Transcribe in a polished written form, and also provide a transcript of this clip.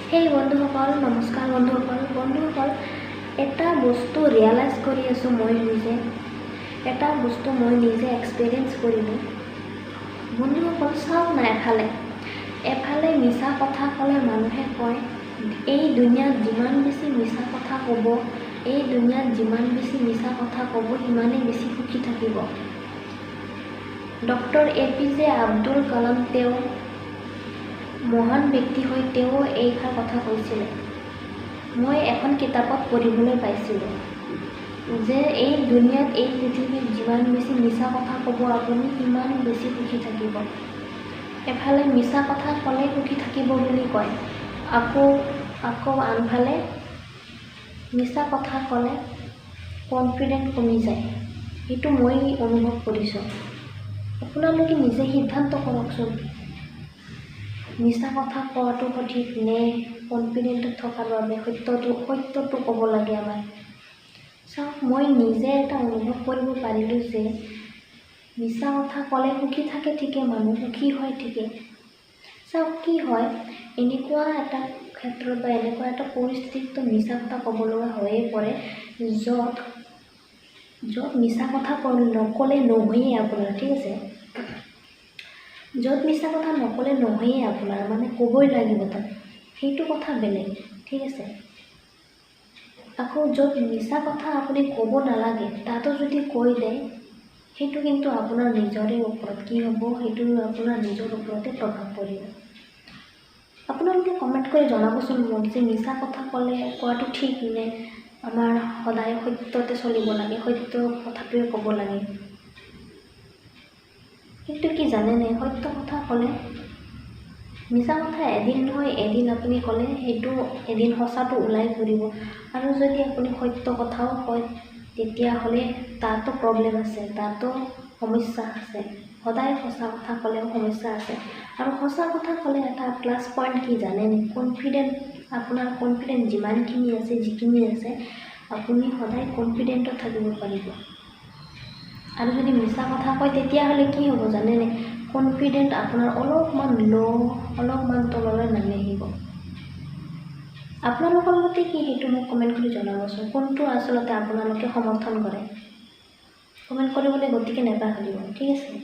হেই বন্ধুসকল, নমস্কাৰ বন্ধুসকল। বন্ধুসকল, এটা বস্তু ৰিয়েলাইজ কৰি আছোঁ মই নিজে, এটা বস্তু মই নিজে এক্সপিৰিয়েঞ্চ কৰিলোঁ। বন্ধুসকল, চাওক না, এফালে এফালে মিছা কথা ক'লে মানুহে কয়, এই দুনিয়াত যিমান বেছি মিছা কথা ক'ব, এই দুনিয়াত যিমান বেছি মিছা কথা ক'ব, সিমানেই বেছি সুখী থাকিব। ডক্টৰ এ.পি.জে. আব্দুল কালাম, তেওঁ মহান ব্যক্তি হয়, তেওঁ এইষাৰ কথা কৈছিলে। মই এখন কিতাপত পঢ়িবলৈ পাইছিলোঁ যে এই দুনিয়াত, এই পৃথিৱীত যিমান বেছি মিছা কথা ক'ব আপুনি, সিমান বেছি সুখী থাকিব। এফালে মিছা কথা ক'লে সুখী থাকিব বুলি কয়, আকৌ আকৌ আনফালে মিছা কথা ক'লে কনফিডেণ্ট কমি যায়। সেইটো মই অনুভৱ কৰিছোঁ। আপোনালোকে নিজে সিদ্ধান্ত কৰকচোন, মিছা কথা কোৱাটো সঠিক নে কনফিডেণ্টত থকাৰ বাবে সত্যটো সত্যটো ক'ব লাগে আমাক? চাওক, মই নিজে এটা অনুভৱ কৰিব পাৰিলোঁ যে মিছা কথা ক'লে সুখী থাকে ঠিকে, মানুহ সুখী হয় ঠিকে। চাওক, কি হয়, এনেকুৱা এটা ক্ষেত্ৰত বা এনেকুৱা এটা পৰিস্থিতিততো মিছা কথা ক'ব লগা হৈয়ে পৰে, য'ত য'ত মিছা কথা নক'লে নহয়েই আপোনাৰ, ঠিক আছে? য'ত মিছা কথা নক'লে নহয়েই আপোনাৰ, মানে ক'বই লাগিব তাত, সেইটো কথা বেলেগ, ঠিক আছে? আকৌ য'ত মিছা কথা আপুনি ক'ব নালাগে, তাতো যদি কৈ দিয়ে, সেইটো কিন্তু আপোনাৰ নিজৰে ওপৰত কি হ'ব, সেইটো আপোনাৰ নিজৰ ওপৰতে প্ৰভাৱ পৰিব। আপোনালোকে কমেণ্ট কৰি জনাবচোন মোক যে মিছা কথা ক'লে কোৱাটো ঠিক নে আমাৰ সদায় সত্যতে চলিব লাগে, সত্য কথাটোৱে ক'ব লাগে? কিন্তু কি জানেনে, সত্য কথা ক'লে, মিছা কথা এদিন নহয় এদিন আপুনি ক'লে সেইটো এদিন সঁচাটো ওলাই পৰিব। আৰু যদি আপুনি সত্য কথাও কয়, তেতিয়াহ'লে তাতো প্ৰব্লেম আছে, তাতো সমস্যা আছে। সদায় সঁচা কথা ক'লেও সমস্যা আছে। আৰু সঁচা কথা ক'লে এটা প্লাছ পইণ্ট কি জানেনে? কনফিডেণ্ট, আপোনাৰ কনফিডেণ্ট যিমানখিনি আছে, যিখিনি আছে, আপুনি সদায় কনফিডেণ্টত থাকিব পাৰিব। আৰু যদি মিছা কথা কয়, তেতিয়াহ'লে কি হ'ব জানেনে? কনফিডেণ্ট আপোনাৰ অলপমান ল', অলপমান তললৈ নামি আহিব। আপোনালোকৰ মতে কি, সেইটো মোক কমেণ্ট কৰি জনাবচোন। কোনটো আচলতে আপোনালোকে সমৰ্থন কৰে, কমেণ্ট কৰিবলৈ গতিকে নাপাহৰিব, ঠিক আছে?